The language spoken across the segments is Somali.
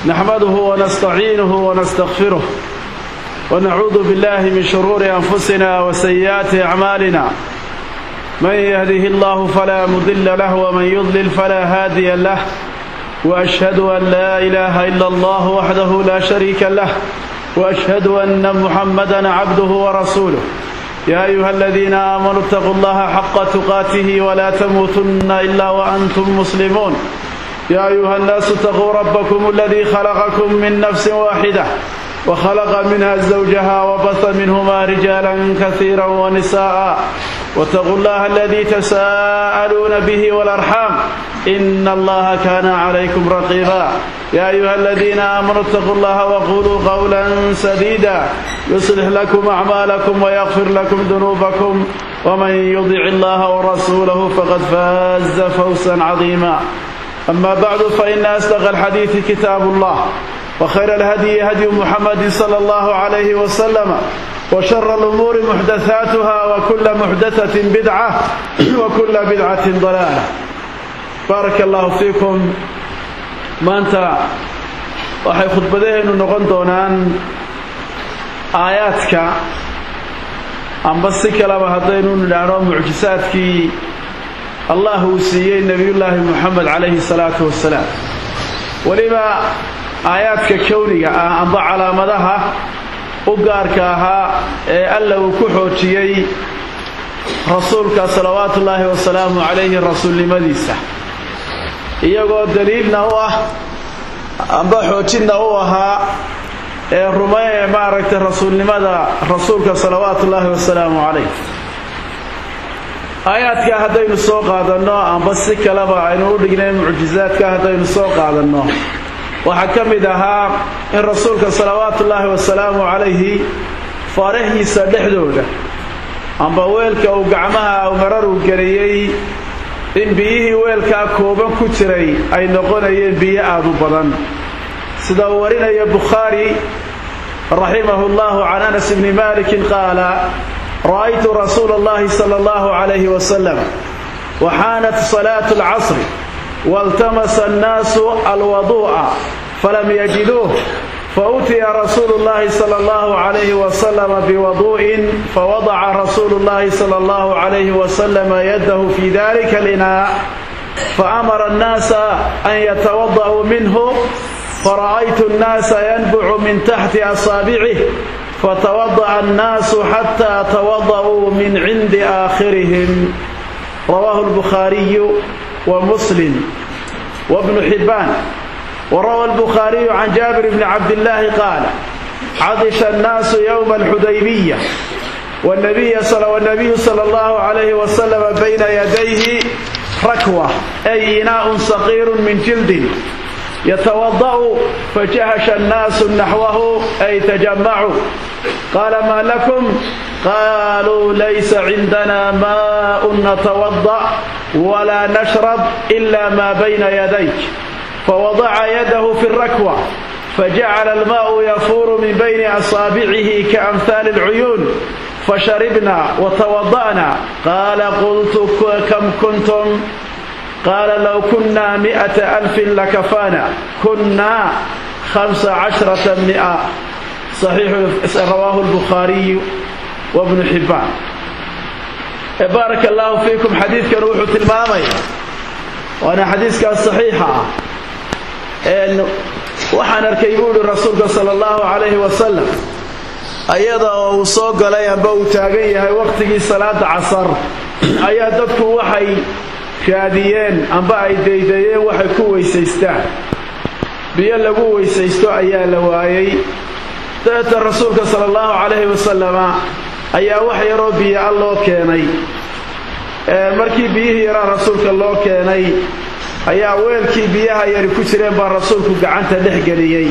نحمده ونستعينه ونستغفره ونعوذ بالله من شرور أنفسنا وسيئات أعمالنا من يهده الله فلا مضل له ومن يضلل فلا هادي له وأشهد أن لا إله إلا الله وحده لا شريك له وأشهد أن محمدا عبده ورسوله يا أيها الذين آمنوا اتقوا الله حق تقاته ولا تموتن إلا وأنتم مسلمون يا أيها الناس اتقوا ربكم الذي خلقكم من نفس واحدة وخلق منها زوجها وبث منهما رجالا كثيرا ونساء واتقوا الله الذي تساءلون به والأرحام إن الله كان عليكم رقيبا يا أيها الذين آمنوا اتقوا الله وقولوا قولا سديدا يصلح لكم أعمالكم ويغفر لكم ذنوبكم ومن يطع الله ورسوله فقد فاز فوزا عظيما أما بعد فإن أصدق الحديث كتاب الله وخير الهدي هدي محمد صلى الله عليه وسلم وشر الأمور محدثاتها وكل محدثة بدعة وكل بدعة ضلالة بارك الله فيكم maanta waxay khudbadaheennu noqon doonaan aayaadka amba si kaleba haddaynu nidhaahno mucjisaadkii allah uu siiyey nebiyullaahi Muxamed calayhi salaatu wasalaam weliba aayaadka kowniga ah amba calaamadaha u gaarka ahaa ee alla uu ku xoojiyey rasuulka salawaatullaahi wasalaamu calayhi rasuulnimadiisa iyagoo daliilna u ah amba xoojinna u ahaa ee rumee maaragtay rasuulnimada rasuulka salawaatullaahi wasalaamu calayh aayaadka haddaynu soo qaadanno amba si kaleba aynu u dhignay mucjizaadka haddaynu soo qaadanno waxaa ka mid ahaa in rasuulka salawaatullaahi wasalaamu calayhi faarahiisa dhexdooda amba weelka uu gacmaha marar uu geliyey in biyihii weelkaa kooban ku jiray ay noqonayeen biyo aada u badan sida uu warinaya Bukhaari rahimahullahu can Anas ibn Malik qaala ra'aytu rasuulallahi sallallahu alayhi wasallam وحانت صلاة العصر والتمس الناس الوضوء فلم يجدوه فأتي رسول الله صلى الله عليه وسلم بوضوء فوضع رسول الله صلى الله عليه وسلم يده في ذلك الإناء فأمر الناس أن يتوضأوا منه فرأيت الناس ينبع من تحت أصابعه فتوضأ الناس حتى توضأوا من عند آخرهم رواه البخاري ومسلم وابن حبان وروى البخاري عن جابر بن عبد الله قال عطش الناس يوم الحديبية والنبي صلى الله عليه وسلم بين يديه ركوة أي إناء صغير من جلد يتوضأ فجهش الناس نحوه أي تجمعوا قال ما لكم قالوا ليس عندنا ماء نتوضأ ولا نشرب إلا ما بين يديك فوضع يده في الركوة فجعل الماء يفور من بين أصابعه كأمثال العيون فشربنا وتوضأنا قال قلت كم كنتم قال لو كنا 100,000 لكفانا كنا 15 100 صحيح رواه البخاري وابن حبان بارك الله فيكم حديث كان وحو تلمامي وانا حديث كان صحيحة waxaan arkay buu rasuulka sallallahu alayhi wasallam ayada oo uu soo galay amba uu taagan yahay waqtigii salaada casar ayaa dadku waxay raadiyeen amba ay deydayeen waxay ku weysaystaan biyo lagu weysaysto ayaa la waayay dabeetna rasuulka sallallahu alayhi wasallam ayaa wax yaroo biyo loo keenay markii biyihii yaraa rasuulka loo keenay ayaa weelkii biyaha yari ku jireen baa rasuulku gacanta dhex geliyey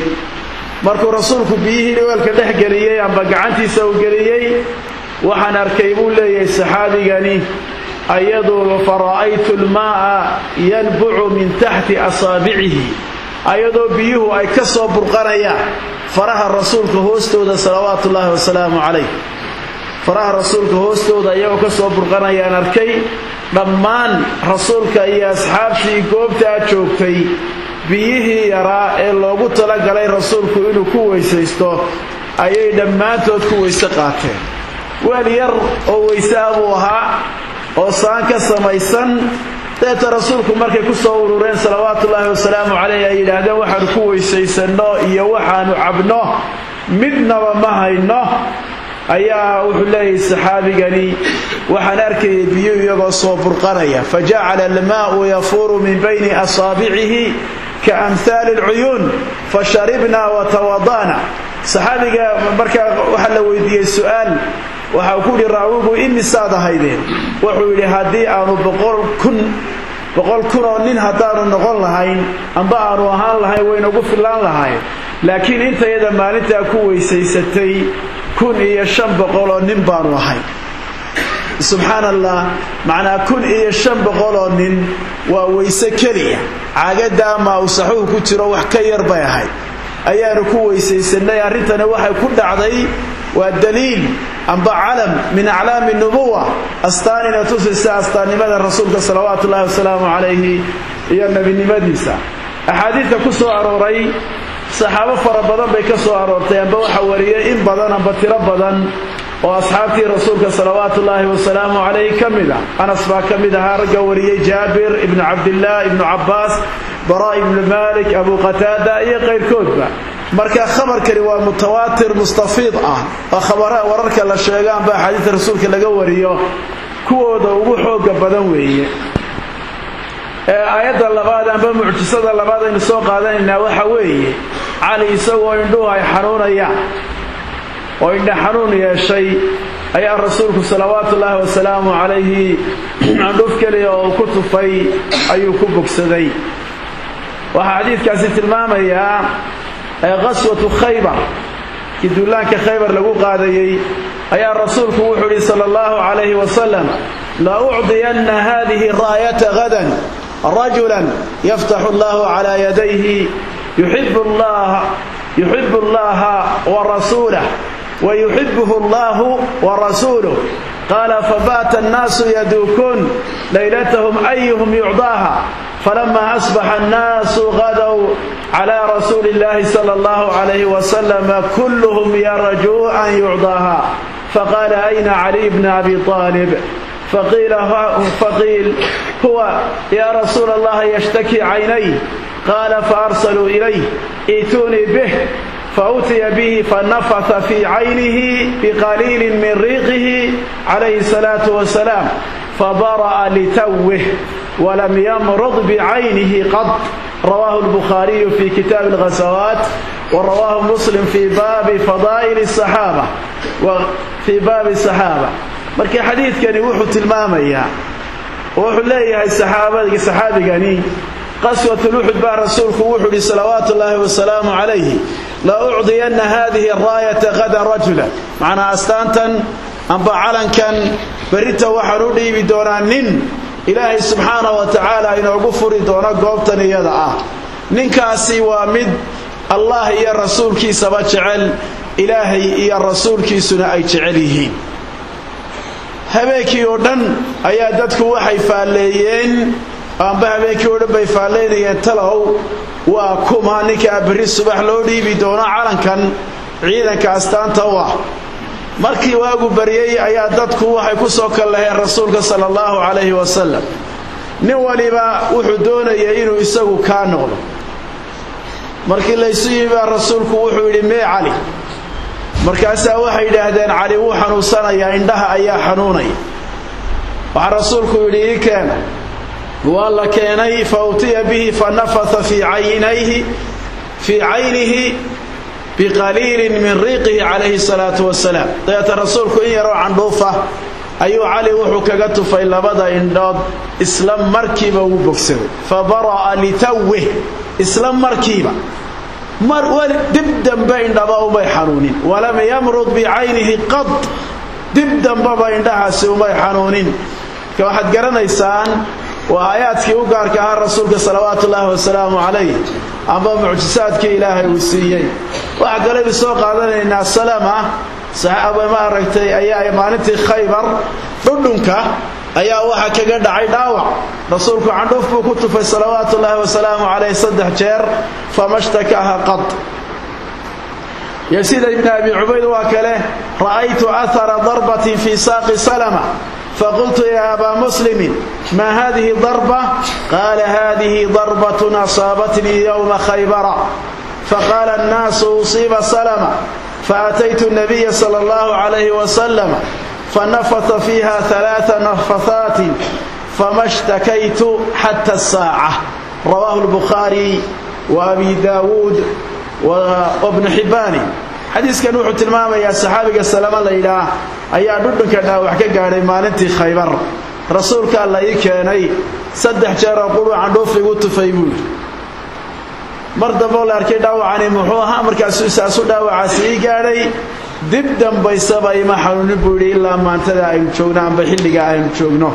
markuu rasuulku biyihii weelka dhex geliyey amba gacantiisa uu geliyey waxaan arkay buu leeyahay saxaabigani ayadu fara'aytu almaa yanbucu min taxti asaabicihi ayadoo biyuhu ay ka soo burqanayaan faraha rasuulka hoostooda salawaatullaahi wasalaamu calayh faraha rasuulka hoostooda ayagoo ka soo burqanayaan arkay dhammaan rasuulka iyo asxaabtii goobtaa joogtay Biyihii yaraa ee loogu talagalay rasuulku inuu ku weysaysto ayay dhammaantood ku weyse qaateen. Weel yar oo weyse ah buu ahaa oo saan ka samaysan. Deeta rasuulku markay ku soo urureen salawaatullaahi wasalaamu caleyh ay yidhaahdeen waxaanu ku weysaysanno iyo waxaanu cabno midnaba ma hayno, ayaa wuxuu leeyahay saxaabigani waxaan arkayay biyuhu iyagoo soo burqanaya. Fajacala almaa'u yafuuru min bayni asaabicihi kaamhaali alcuyuun fasharibna watawada'na. Saxaabiga markaa waxaa la weydiiyey su'aal, waxa ku yidhi raawigu imisaad ahaydeen? Wuxuu yidhi haddii aanu 100,000 oo nin haddaanu noqon lahayn amba aanu ahaan lahayn waynagu fillaan lahayn, laakiin intayada maalintaa ku weysaysatay 1500 oo nin baanu ahay. Subxaan allah, macnaa 1500 oo nin waa weyse keliya, caagada ama awsaxuhu ku jiro wax ka yar bay ahayd ayaanu ku weysaysanay. Arrintani waxay ku dhacday waa daliil amba calam min aclaami nubuwa, astaanina tusaysa astaannimada rasuulka salawaatu ullahi wasalaamu calayhi iyo nebinimadiisa. Axaadiidta ku soo arooray saxaabo fara badan bay ka soo aroortay, amba waxa wariyay in badan amba tiro badan oo asxaabtii rasuulka salawaatu ullaahi wasalaamu calayhi ka mid ah. Anas baa ka mid ahaa ragga wariyey, Jaabir ibnu Cabdillaah, ibnu Cabbaas, Baraa ibnu Malik, Abu Qataada iyo qayrkoodba. Marka khabarkani waa mutawaatir mustafiid ah, oo khabara wararka la sheego amba axaadiista rasuulka laga wariyo kuwooda ugu xooga badan weeye. Aayadda labaad amba mucjisada labaad aynu soo qaadanaynaa waxa weeye Cali isagoo indhuhu ay xanuunayaan oo indha xanuun yeeshay ayaa rasuulku salawaatu ullaahi wasalaamu calayhi candhuf keliya oo ku tufay ayuu ku bogsaday. Waxaa xadiidkaasi tilmaamayaa qaswatu Khaybar, kii duulaanka Khaybar lagu qaadayey, ayaa rasuulku wuxuu yidhi sala allahu calayhi wasalam: la ucdiyanna hadihi raayata gadan rajulan yaftaxu allahu calaa yadayhi, yuxibu allaha warasuulah wayuxibuhu allahu warasuuluh. Qaala fabaata annaasu yaduukuun laylatahum ayuhum yucdaaha, falama asbaxa annaasu gadow calaa rasuuli illahi sala allahu calayhi wasalam kulluhum yarjuu an yucdaaha, faqaala ayna Caliy bna Abi Aalib? Faqiil huwa yaa rasuula Allah yashtaki caynay. Qaala faarsaluu ilayh iituunii bih, fautiya bihi fanafatha fii caynihi biqaliilin min riiqihi calayhi salaatu wasalaam, fabara'a litawih walam yamrud bicaynihi qad. Rawaahu lbukhaariyu fi kitaabi alghasawaat, warawaahu Muslim fii baabi fadaa'il asaxaaba, fii baabi saxaaba. Marka xadiidkani wuxuu tilmaamayaa, wuxuu leeyahay saxaabigani, qaswatuluxud baa rasuulku wuxuu yidhi salawaatu ullaahi wasalaamu calayhi: la ucdiyanna hadihi raayata gadan rajula, macnaa astaantan amba calankan berrita waxaan u dhiibi doonaa nin Ilaahay subxaana wa tacaala inoogu furi doono goobtan iyada ah. Ninkaasi waa mid Allah iyo rasuulkiisaba jecel, Ilaahay iyo rasuulkiisuna ay jecel yihiin. Habeenkii oo dhan ayaa dadku waxay faalleeyeen, amba habeenkii oo dhan bay faalleynayeen, talow waa kuma ninkaa berri subax loo dhiibi doono calankan ciidanka astaanta u ah? Markii waagu baryey ayaa dadku waxay ku soo kallaheen rasuulka sala allahu calayhi wasalam. Nin waliba wuxuu doonayay inuu isagu kaa noqdo. Markii laysu yimi baa rasuulku wuxuu yidhi: mee Cali? Markaasaa waxay yidhaahdeen: Cali wuu xanuunsanayaa, indhaha ayaa xanuunaya. Waxaa rasuulku yidhi: ii keena. Waa la keenay. Fa utiya bihi fa nafatha fii caynayhi, fii caynihi biqaliilin min riiqihi calayhi salaatu wasalaam. Dabeeta rasuulku in yaroo candhuufa ayuu Cali wuxuu kaga tufay labada indhood, isla markiiba wuu bogsaday. Fa bara'a litawih, isla markiiba mar weli dib dambe indhaba umay xanuunin. Walam yamrud bicaynihi qad, dib dambeba indhahaasi umay xanuunin. Marka waxaad garanaysaan waa aayaadkii u gaarka ahaa rasuulka salawaatu ullaahi wasalaamu calayh amba mucjisaadkii Ilaahay uu siiyey. Waxaa kaleynu soo qaadanaynaa Salama saxaaba ma aragtay ayaa maalintii Khaybar dhudhunka Ayaa waxa kaga dhacay dhaawac. Rasuulku candhuuf buu ku tufay salawaatullaahi wasalaamu calayh 3 jeer, famashtakaha qad. Yasiid ibn Abi Ubayd waa kale, ra'aytu athara darbatin fi saaqi Salama, فقلت يا أبا مسلم ما هذه ضربة؟ قال هذه ضربة أصابتني يوم خيبر. فقال الناس أصيب سلمة، فأتيت النبي صلى الله عليه وسلم فنفث فيها 3 نفثات فما اشتكيت حتى الساعة. رواه البخاري وأبي داود وابن حبان. حديث كان وحو tilmaamaya saxaabiga Salama la ilaa ayaa dhudhunka dhaawac ka gaaray maalintii Khaybar. Rasuulka Allah ii keenay 3 jeer oo quru candhuuf igu tufay buu. Mar dambe la arkay dhaawacani muxuu ahaa, markaas saasu dhaawacaasi ii gaaray, dib dambaysaba ima xanuunin buu yidhi ilaa maantada aynu joogno amba xilliga aynu joogno.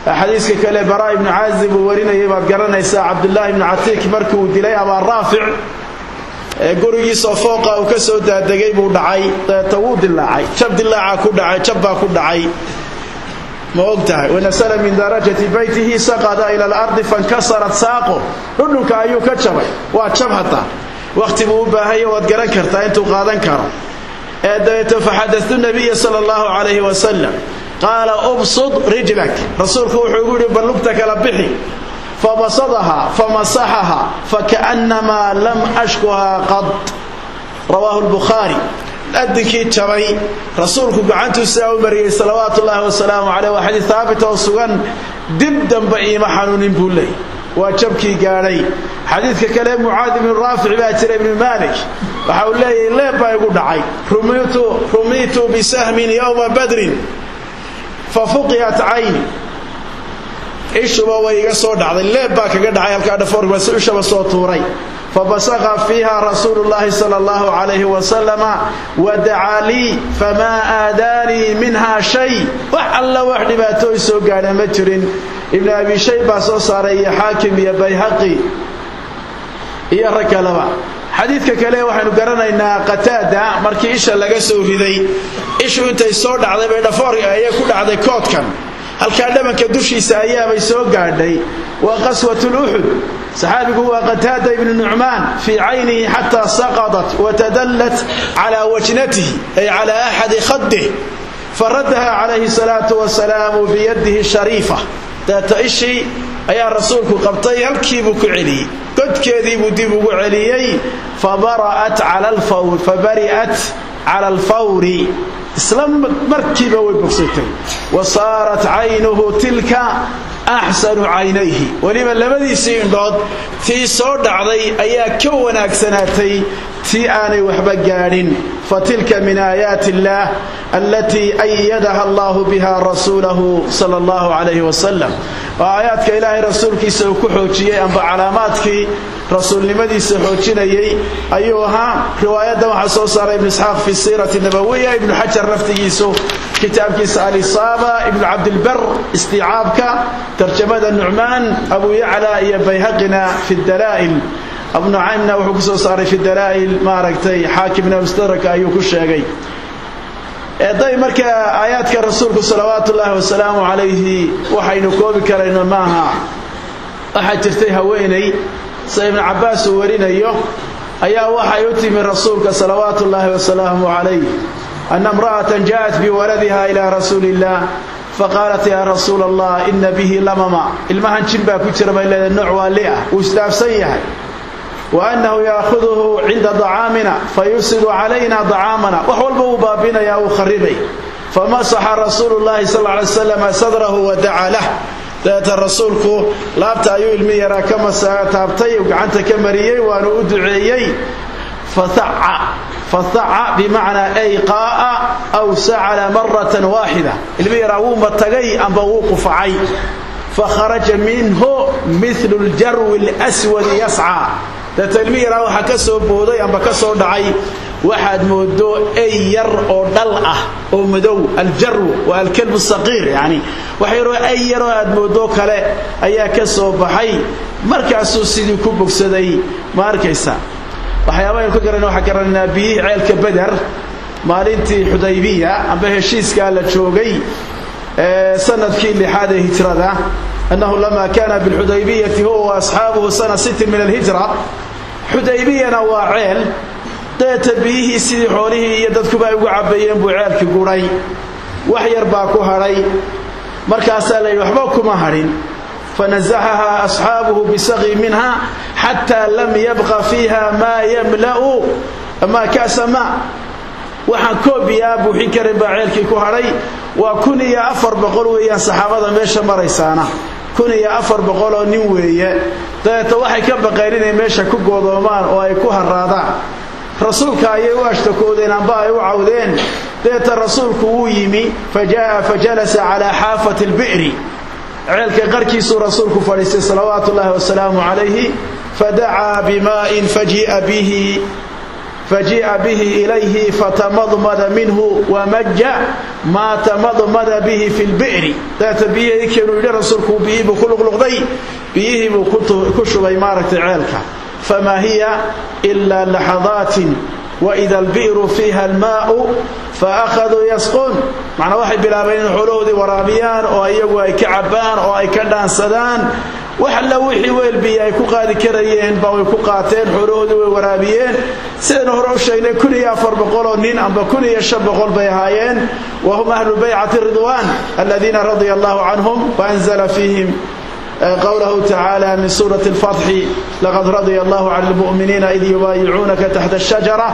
Xadiiska kale Baraa ibn Caazib uu warinayay baad garanaysaa, Cabdullaahi ibn Catiik markii uu dilay Abaa Raafic gurigiisa fooqa uu ka soo daadegay buu dhacay, deeta wuu dilaacay, jab dilaaca ku dhacay, jab baa ku dhacay, ma ogtahay. Wanasala min darajati baytihi saqada ila al-ardi fankasarat saaqo, dhudhunka ayuu ka jabay, waa jab hataa waqti buu u baahan yahay, waad garan kartaa intuu qaadan karo. Deeta faxadathu nabiya sala allahu calayhi wasalam qaala ubsud rijlak, rasuulku wuxuu ugu yidhi bal lugta kala bixi. فبصدها فمسحها فكأنما لم أشكها قط. رواه البخاري. أدنكي جبي رسولك قعنته ساو مريي صلوات الله وسلامه عليه، وحديث ثابت وسغن دب دنبا إيما حنونين بولي وجبكي غاري. حديثك كلام معاذ بن رافع باتر بن مالك وحاول لي لا با igu dhacay, رميت بسهم يوم بدر ففقعت عيني, ishuba way iga soo dhacday, leeb baa kaga dhacay halkaa dhafoorka, bas ishaba soo tuuray. فبصغ فيها رسول الله صلى الله عليه وسلم ودعا لي فما آذاني منها شيء، وحلا wax dhibaato soo gaadhay ma jirin. Ibn Abi Shayba soo saaray, Xaakim iyo Bayhaqi iyo rag kaleba. Xadiidka kale waxaynu garanaynaa Qataada markii isha laga soo riday, ishu intay soo dhacday bay dhafoorka ayay ku dhacday koodkan halkaa dhabanka dushiisa ayaabay soo gaadhay. Waa qaswatul Uhud. Saxaabigu waa Qataada ibn Nu'man, fi aynihi hatta saqadat wa tadallat ala wajnatihi ay ala ahad khaddihi, faraddaha alayhi salatu wasalaam bi yadihi sharifa. Daata ishi ayaa rasuulku qabtay, halkii buu ku celiyay, godkeedii buu dib ugu celiyay. Fabara'at ala al-fawr, fabari'at ala al-fawri, isla markiiba way bogsatay. Wasaarat aynuhu tilka axsanu caynayhi, weliba labadiisii indhood tii soo dhacday ayaa ka wanaagsanaatay tii aanay waxba gaadhin. Fatilka min aayaati illaah allatii ayadaha allahu biha rasuulahu sala allahu calayhi wasalam. Waa aayaadka ilaahay rasuulkiisa uu ku xoojiyey amba calaamaadkii rasuulnimadiisa xoojinayay ayuu ahaa. Riwaayaddan waxaa soo saaray Ibnu Isxaaq fi siirati nabawiya, Ibnu Xajar naftigiisu kitaabkiisa Alisaaba, Ibnu Cabdilbar istiicaabka tarjamada Nucmaan, Abu Yacla iyo Bayhaqina fi dalaa'il, Abu Nucaymna wuxuu ku soo saaray fi dalaa'il, maaragtay Xaakimna mustadraka ayuu ku sheegay. Eeday marka aayaadka rasuulku salawaatullaahi wasalaamu calayhi waxaynu koobi karayno maaha. Waxaa jirtay haweeney sida Ibnu Cabbaas uu warinayo ayaa waxay u timi rasuulka salawaatullaahi wasalaamu calayh, anna imra'atan jaa'at biwaladiha ilaa rasuuliillah faqaalat yaa rasuula allah ina bihi lamama, ilmahan jin baa ku jira bay leedahay, nooc waa li ah, wuu isdaafsan yahay, وأنه يأخذه عند طعامنا فيفسد علينا طعامنا، wax walba uu baabinayaa, uu kharibay. فمسح رسول الله صلى الله عليه وسلم صدره ودعا له. Dabeeta rasuulku laabta ayuu ilmi yaraa ka taabtay, gacanta ka mariyey, waanu u duceeyey. Fathaca bimacnaa ay qaa'a aw sacala maratan waaxida, ilmi yaraa wuu matagay amba wuu qufacay. Fakharaja minhu mithlu ljarwi lswadi yascaa. Dabeeta ilmi yaraa waxaa ka soo booday amba ka soo dhacay waxaad moodo ey yar oo dhal ah oo madow. Aljarw waa alkalbu saqiir, yani wax yaroo ey yaroo aad moodo kale ayaa ka soo baxay, markaasuu sidii ku bogsaday. Ma arkaysa waxyaaba aynu ka garana? Waxaan garanaynaa biyihii ceelka Beder maalintii Xudaybiya amba heshiiskaa la joogay. Sanadkii lixaad ee hijrada, annahu lama kaana bilxudaybiyati huwa wa asxaabuhu sana 6 min alhijra. Xudaybiyana waa ceel, deeta biyihii sidii xoolihii iyo dadkuba ay ugu cabayeen buu ceelkii guray, wax yar baa ku hadhay. Markaasaa la yidhi waxba kuma hadhin. Fanazaxahaa asxaabuhu bisaqi minha xataa lam yabqa fiiha maa yamla'u maa ka'sa maa, waxaan koobiyaa buuxin karin baa ceelkii ku hadhay. Waa 1400 weeyaan saxaabada meesha maraysaana, 1400 oo nin weeye. Dabeeta waxay ka baqeen inay meesha ku goodoomaan oo ay ku haraadaan. Rasuulka ayay u ashtakoodeen amba ay u cawdeen. Dabeeta rasuulku wuu yimi, fa jaa'a fajalasa calaa xaafati albi'ri, ceelka qarkiisuu rasuulku fadhiistay salawaatu ullaahi wasalaamu calayhi. Fadacaa bimaa'in fajii'a bihi ilayhi fatamadmada minhu wamaja maa tamadmada bihi fi lbi'ri. Dabeeta biyihii keenuu yidhi rasuulku, biyihii buu ku luqluqday, biyihii buu ku shubay maaragtay ceelka. Famaa hiya ilaa laxadaatin waida albi'ru fiiha almaa'u faakhaduu yasquun. Macnaa waxay bilaabeen in xoolahoodii waraabiyaan oo iyagu ay ka cabbaan oo ay ka dhaansadaan. Wax alla wixii weel biyo ay ku qaadi karayeen ba way ku qaateen, xoolahoodii way waraabiyeen. Sidaynu hore u sheegnay, 1400 oo nin amba 1500 bay ahaayeen. Wahum ahlu baycati ridwaan aladiina radia allahu canhum waanzala fiihim قوله تعالى من سورة الفتح: لقد رضي الله عن المؤمنين إذ يبايعونك تحت الشجرة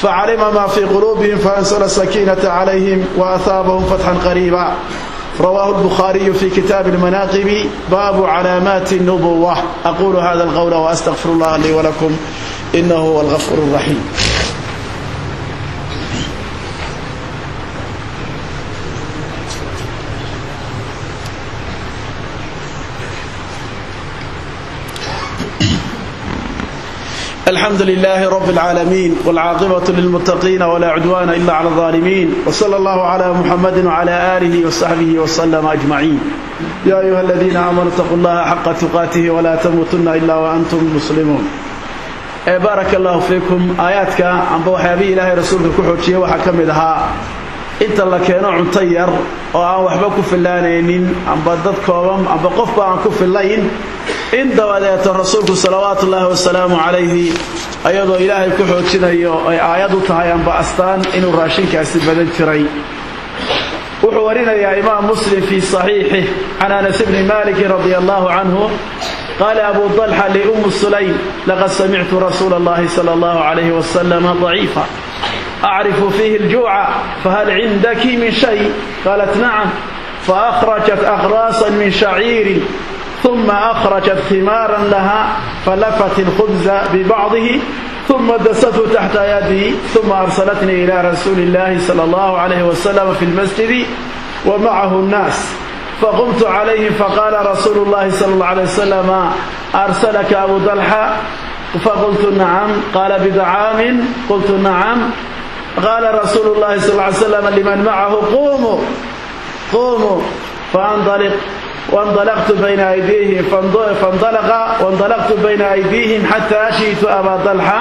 فعلم ما في قلوبهم فأنزل السكينة عليهم وأثابهم فتحا قريبا. رواه البخاري في كتاب المناقب، باب علامات النبوة. أقول هذا القول وأستغفر الله لي ولكم، إنه هو الغفور الرحيم. الحمد لله رب العالمين، والعاقبة للمتقين، ولا عدوان إلا على الظالمين، وصلى الله على محمد وعلى آله وصحبه وسلم أجمعين. يا أيها الذين آمنوا اتقوا الله حق تقاته ولا تموتن إلا وأنتم مسلمون. بارك الله فيكم. Aayaadka amba waxyaabihii Ilaahay rasuulka ku xoojiyey waxaa ka mid ahaa inta la keeno cunto yar oo aan waxba ku fillaanaynin amba dad kooban amba qofba aan ku fillayn, in dabadeeto rasuulku salawaatu ullaahi wasalaamu calayhi, ayadoo Ilaahay ku xoojinayo ay aayad u tahay amba astaan, inuu raashinkaasi badan jiray. Wuxuu warinayaa Imaam Muslim fii saxiixih can Anas bni Malikin radia allahu canhu, qaala Abu Dalxa lium Sulaym: laqad samictu rasuula allahi sala allahu calayhi wasalama daciifa أعرف فيه الجوع، فهل عندك من شيء؟ قالت: نعم. فأخرجت أقراصا من شعير، ثم أخرجت خمارا لها، فلفت الخبز ببعضه ثم دسته تحت يدي، ثم أرسلتني إلى رسول الله صلى الله عليه وسلم في المسجد ومعه الناس، فقمت عليهم، فقال رسول الله صلى الله عليه وسلم: أرسلك أبو طلحة؟ فقلت: نعم. قال: بطعام؟ قلت: نعم. قال رسول الله صلى الله عليه وسلم لمن معه: قوموا قوموا. فانطلق وانطلقت بين أيديهم، فانطلق وانطلقت بين أيديهم حتى أتيت أبا طلحة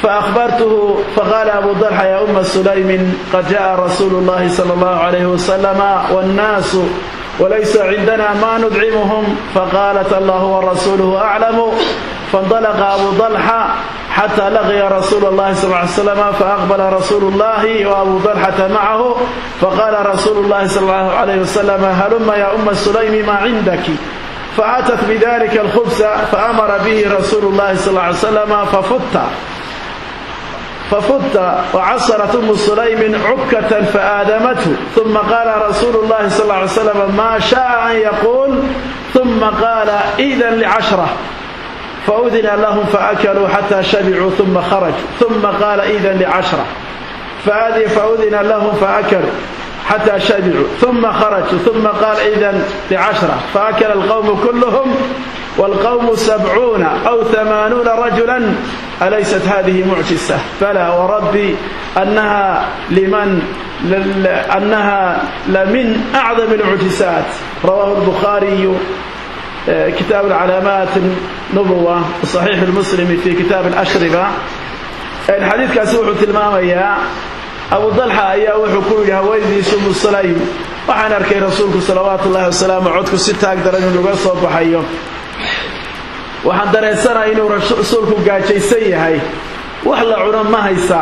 فأخبرته، فقال أبو طلحة: يا أم سليم، قد جاء رسول الله صلى الله عليه وسلم والناس وليس عندنا ما نطعمهم. فقالت: الله ورسوله أعلم. فانطلق أبو طلحة حتى لقي رسول الله صلى الله عليه وسلم، فأقبل رسول الله وأبو طلحة معه، فقال رسول الله صلى الله عليه وسلم: هلم يا أم سليم، ما عندك؟ فأتت بذلك الخبز، فأمر به رسول الله صلى الله عليه وسلم ففت، وعصرت أم سليم عكة فآدمته. ثم قال رسول الله صلى الله عليه وسلم ما شاء أن يقول، ثم قال: إذن لعشرة. فأذن لهم فأكلوا حتى شبعوا، ثم خرج، ثم قال: إذن لعشرة. فأذن لهم فأكلوا حتى شبعوا، ثم خرج، ثم قال: إذن لعشرة. فأكل القوم كلهم، والقوم 70 أو 80 رجلا. أليست هذه معجزة؟ بلى وربي أنها لمن أعظم المعجزات. رواه البخاري كتاب العلامات النبوة، وصحيح المسلم في كتاب الأشربة. Xadiidkaasi wuxuu tilmaamayaa Abu Dalxa ayaa wuxuu ku yidhi haweendiisu Umu Sulaym: Waxaan arkay rasuulku salawaatullaahi wasalaamu codku si taag daran inuga soo baxayo. Waxaan dareensanahay inuu rasuulku gaajaysan yahay, wax la cuno ma haysa.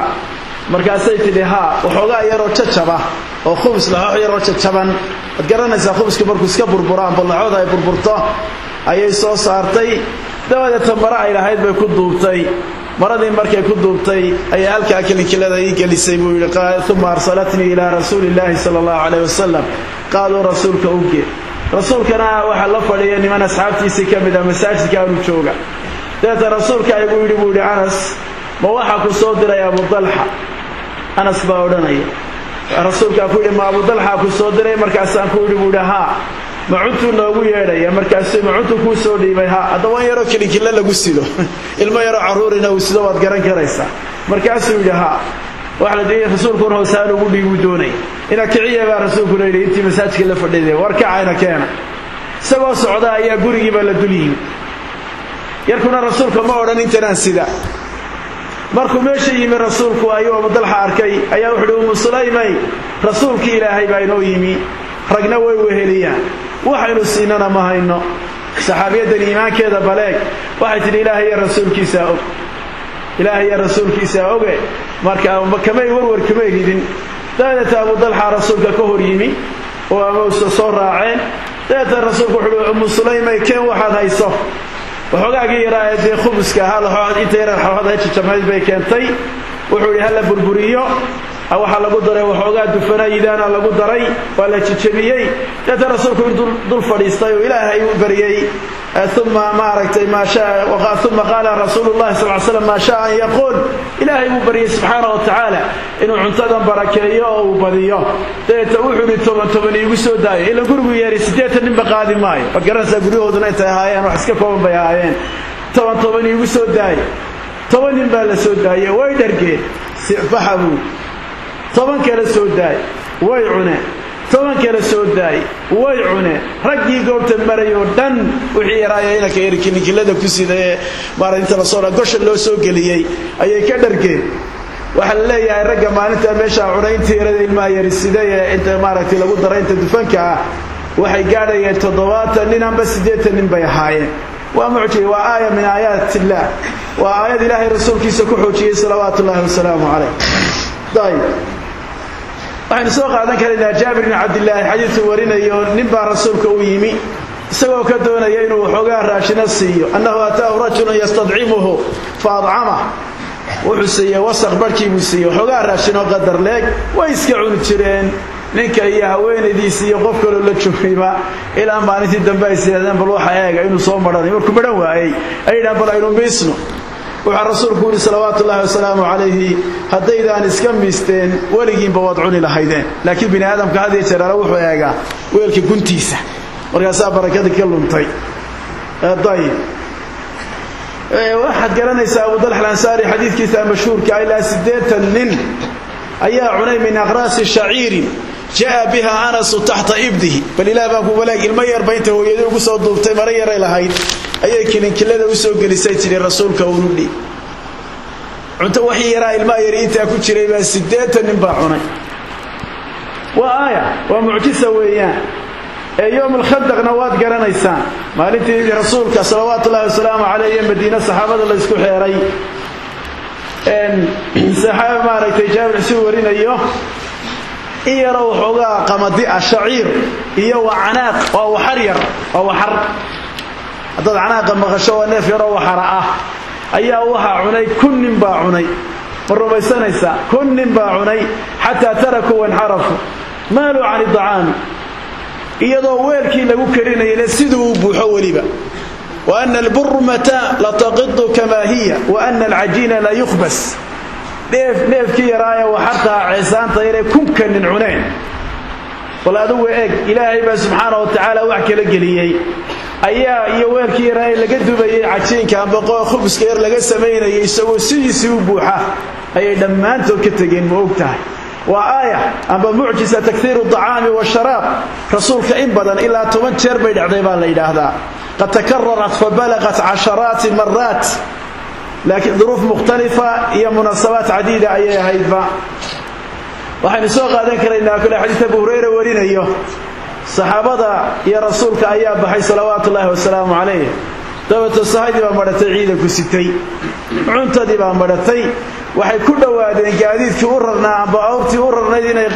Markaasay tidhi haa, waxoogaa yaroo jajaba oo khubus laxoox yaroo jajaban, waad garanaysaa khubusku markuu iska burburo amba laxooda ay burburto, ayay soo saartay. Dabadeeta mare ay lahayd bay ku duubtay. Maradii markay ku duubtay ayaa halkaa kilinkilada ii gelisay buu yidhi. Uma arsalatnii ilaa rasuulillaahi sala allahu calayh wasalam, qaaduu rasuulka uge. Rasuulkana waxaa la fadhiya niman asxaabtiisii ka mid ah, masaajidka aanu jooga. Dabeeta rasuulka igu yidhi buu yidhi, Anas, ma waxaa ku soo diray Abu Dalxa? Anas baa odhanaya, rasuulkaa ku yidhi, ma Abu Dalxa ku soo diray? Markaasaan ku yidhi buu yidhi, haa. Ma cuntuu noogu yeedhaya? Markaasuu ma cuntuu kuu soo dhiibay? Haa. Haddaba in yaroo kilinkilla lagu sido, ilmo yaroo carruurina uu sido, waad garan karaysaa. Markaasuu yidhi haa. Waxa la diiday rasuulkuna hoosaan ugu dhiibuu doonay. Ina kiciya baa rasuulkuna yidhi intii masaajidka la fadhiday, war kacayna keena. Isagoo socda ayaa gurigiiba la dul yimi. Yarkuna rasuulka ma odhan intanaan sida. Markuu meesha yimi rasuulku ayuu Abu Dalxa arkay, ayaa wuxuu yidhi, Umu Sulaymay, rasuulkii Ilaahay baa inoo yimi, ragna way weheliyaan, waxaynu siinana ma hayno. Saxaabiyadan iimaankeeda baleeg, waxay tidhi, Ilaahay iyo rasuulkiisaa og, Ilaahay iyo rasuulkiisaa oge. Marka kamay warwar kamay ridin. Dabadeeta Abu Dalxa rasuulka ka hor yimi oo ama soo raaceen. Dabeeta rasuulku wuxuu uhi, Umu Sulaymay, keen waxaad hayso. Waxoogaagii yaraa ee dee khubuska ahaa, laxooxad inta yarar xooxada jajabnayd bay keentay. Wuxuu yidhi hala burburiyo, waxaa lagu daray waxoogaa dufana idaana lagu daray, waa la jajabiyey. Deeta rasuulku in dul fadhiistay oo Ilaahay u baryey. Uma maaragtay maa shaa, uma qaala rasuulullahi sal slam maa shaa an yaquul. Ilaahay buu baryey subxaana wa tacaala inuu cuntadan barakeeyo oo uu badiyo. Dabeeta wuxuu yidhi, 10 10 iigu soo daayo. Ila gurigu yeeray 80 ninba qaadi maayo, waad garanaysaa guryahooduna intay ahaayeen, wax iska kooban bay ahaayeen. 10 10 iigu soo daayo. 10 nin baa la soo daayey, way dhargeen, baxa buu. 10 kale soo daay, way cuneen. 10 kale soo daay, way cuneen. Raggii goobta marayoo dhan wixii yaraaya inanka erkininkilada ku sida ee maara inta lasoo gosha loo soo geliyey ayay ka dhargeen. Waxaa la leeyahay ragga maalinta meeshaa cunaynta yarada ilmaha yari siday ee inta maaragtay lagu daray inta dufanka ah waxay gaadhayeen 70 nin amba 80 nin bay ahaayeen. Waa mucjiz, waa aaya min aayaat illaah, waa aayad Ilaahay rasuulkiisa ku xoojiyey salawaatullaahi wasalaamu calayh. Dayib, waxaynu soo qaadan karaynaa Jaabir bin Cabdillaahi xadiiduu warinayo. Nin baa rasuulka u yimi isagoo ka doonaya inuu waxoogaa raashina siiyo. Annahu ataahu rajulun yastadcimuhu fa adcamah. Wuxuu siiyey wasaq barhkii buu siiyey, waxoogaa raashinoo qadar leeg. Way iska cuni jireen ninka iyo haweenaydiisi iyo qof kaloo la joogayba, ilaa maalintii dambe ay siyaadeen bal waxa eega inuu soo marhanay. Markuu maran waayey ay yidhahan bal aynu miisno. Waxaa rasuulku yidhi salawaatullaahi wasalaamu calayhi, haddaydaan iska miisteen weligiinba waad cuni lahaydeen, laakiin bini aadamka had iyo jeer ale wuxuu eegaa weelka guntiisa, markaasaa barakadii ka luntay. Dayib, waxaad garanaysaa Abu Dalxa Alansaari xadiidkiisa mashhuurka, ilaa 80 nin ayaa cunay min aqraasi shaciirin jaa biha Anasu taxta ibdihi. Bal ilaah baan ku walaag, ilmo yarba inta hooyadii ugu soo duubtay mara yaray lahayd ayay kilinkilada u soo gelisay, tidhi rasuulka unu dhiib cunto. Waxii yaraa ilmaha yari intaa ku jiray baa 80 nin baa cunay. Waa aaya, waa mucjisa weeyaan. Ee yowm alkhandaqna waad garanaysaan, maalintii rasuulka salawaatullaahi wasalaamu caleyh iyo Madiine saxaabada la isku xeeray. Saxaaba maaragtay Jaabir si warinayo, in yaroo waxoogaa qamadi ah, shaciir iyo waa canaaq, waa waxar yar, waa waxar. Haddaad canaaqa maqasho waa neef yaroo waxara ah, ayaa waxaa cunay 1000 nin baa cunay. Ma rumaysanaysaa? 1000 nin baa cunay, xataa tarakuu wanxarafuu maaluu cani dacaami, iyadoo weelkii lagu karinayna siduu u buuxo weliba. Wa ana alburmata lataqidu kamaa hiya wa ana alcajiina la yukhbas. Neefkii yaraaya waxartaa ceesaanta yaree 1000-ka nin cuneen. Bal adigu eeg, Ilaahay baa subxaana wa tacaala wax kala geliyey ayaa iyo weelkii yaraa laga dubayay cajiinka amba khubuska yar laga samaynayay, isagoo sidiisii u buuxa ayay dhammaantood ka tegeen. Ma og tahay? Waa aaya amba mucjisa takhiiru acaami washaraab. Rasuulka in badan, ilaa 10 jeer bay dhacday baa la yidhaahdaa, qad takararat fa balagat casharaati maraat, laakiin duruuf mukhtalifa iyo munaasabaat cadiida ayay ahaydba. Waxaynu soo qaadan karaynaa kule xadiis Abu Hurayra warinayo. Saxaabada iyo rasuulka ayaa baxay salawaatullaahi wasalaamu calayh. Dabeeto sahaydii baa madhatay, ciidanku sitay, cuntadii baa madhatay. Waxay ku dhowaadeen gaadiidkii u rarnaa amba awrtii u rarnayd inay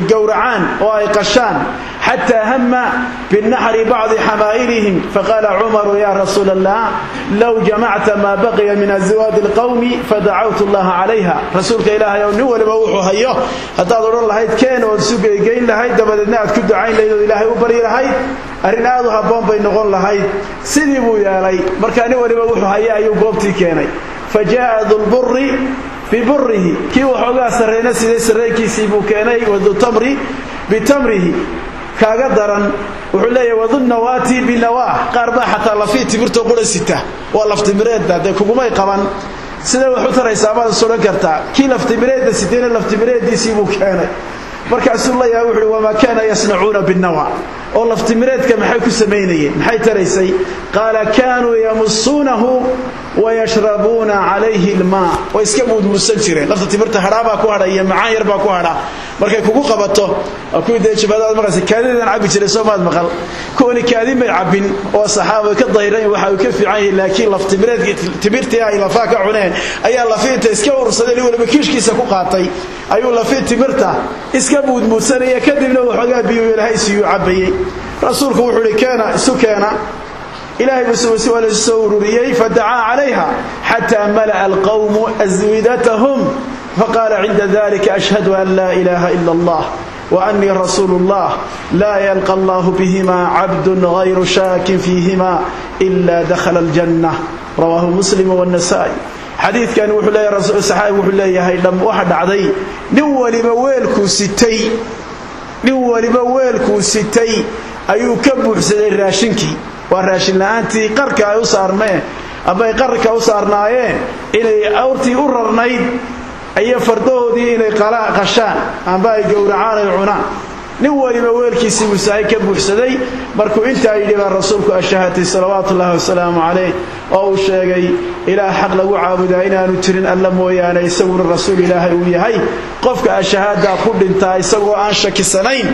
gowracaan oo ay qashaan. Xataa hama binaxri bacdi xamaa'ilihim, faqaala cumaru yaa rasuula allah, low jamacta maa baqiya min aswaadi alqawmi fadacawtu allaha calayha. Rasuulka ilaahay ow, nin waliba wuxuu hayo haddaad odhan lahayd keen ood isu geygeyn lahayd, dabadeedna aad ku ducayn lahayd ood ilaahay u baryi lahayd, arrin aad u habboon bay noqon lahayd. Sidii buu yeelay. Markaa nin waliba wuxuu haya ayuu goobtii keenay. Fa jaa'a dulburi biburihi, kii waxoogaa sarreyna siday sarreynkiisii buu keenay, wadutamri bitamrihi, kaaga daran wuxuu leeyahay wadunnawaati binawaah. Qaar baa xataa lafii timirtoo qura sita, waa laftimireedda, dee kugumay qaban, siday wax u taraysaa maad is odhan kartaa. Kii laftimireedda sitayna laftimireeddiisii buu keenay. Markaasuu la yahay, wuxuuhi wamaa kaana yasnacuuna binnawa, oo laftimireedka maxay ku samaynayeen, maxay taraysay? Qaala kaanuu yamusuunahu wayashrabuuna calayhi almaa, way iska muudmuudsan jireen. Lafta timirta hadhaabaa ku hadha iyo macaan yar baa ku hadha markay kugu qabato. Waa kuwii dee jabhadaad markaas kaadidan cabbi jiray, soo maad maqal? Kuwani kaadin bay cabbin oo saxaaba ka dahiran, waxa uu ka fiican yahay, laakiin laftimireedkii timirtii ay lafaa ka cuneen ayaa lafiinta iska urursaday, nin waliba kiishkiisa ku qaatay ayuu lafii timirta iska muudmuudsanaya, kadibna waxoogaa biyuu ilaahay siiyuu cabbayey. Rasuulku wuxuu ihi keena, isu keena. Ilaahay buu si waa la soo ururiyey. Fadacaa calayha xataa mala'a alqawmu aswidatahum, faqaala cinda dalika ashhadu an laa ilaaha ila allah وأني رسول الله، لا يلقى الله بهما عبد غير شاك فيهما إلا دخل الجنة. رواه مسلم والنسائي. Xadiidkan wuxuu leeyahay rasuul saxaabi, wuxuu leeyahay dham waxa dhacday nin waliba weelkuu sitay ayuu ka buuxsaday raashinkii. Waa raashin la'aantii qarka ay u saarmeen ama ay qarka u saarnaayeen inay awrtii u rarnayd iyo fardahoodii inay qashaan amba ay gowracaan ay cunaan. Nin waliba weelkiisii buu sahay ka buuxsaday. Markuu intaa yidhi baa rasuulku ashahatay salawaatu ullaahi wasalaamu calayh, oo uu sheegay ilaah xaq lagu caabudaa inaanu jirin alla mooyaane, isaguna rasuul ilaahay uu yahay. Qofka ashahaaddaa ku dhintaa isagoo aan shakisanayn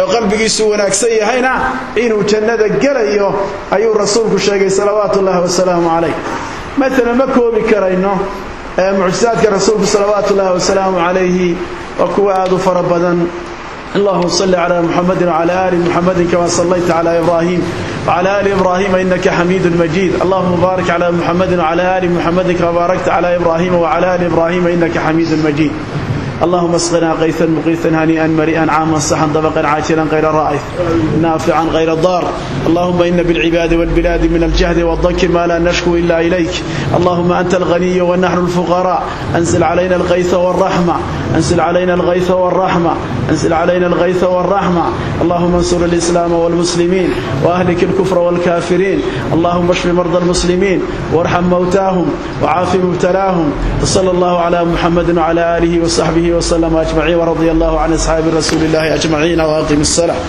oo qalbigiisu wanaagsan yahayna inuu jannada gelayo ayuu rasuulku sheegay salawaatu ullaahi wasalaamu calayh. Maalan, ma koobi karayno mucjisaadka rasuulku salawaatu ullaahi wasalaamu calayhi, waa kuwa aada u fara badan. اللهم صل على محمد وعلى آل محمد كما صليت على إبراهيم وعلى آل إبراهيم إنك حميد مجيد. اللهم بارك على محمد وعلى آل محمد كما باركت على إبراهيم وعلى آل إبراهيم إنك حميد مجيد. اللهم اسقنا غيثا مغيثا هنيئا مريئا عاما صحا طبقا عاجلا غير رائث نافعا غير ضار. اللهم إن بالعباد والبلاد من الجهد والضنك ما لا نشكو إلا إليك. اللهم أنت الغني ونحن الفقراء، أنزل علينا الغيث والرحمة، أنزل علينا الغيث والرحمة، أنزل علينا الغيث والرحمة. اللهم انصر الإسلام والمسلمين وأهلك الكفر والكافرين. اللهم اشف مرضى المسلمين وارحم موتاهم وعاف مبتلاهم. وصلى الله على محمد وعلى آله وصحبه وسلم أجمعين، ورضي الله عن أصحاب رسول الله أجمعين، وأقم الصلاة.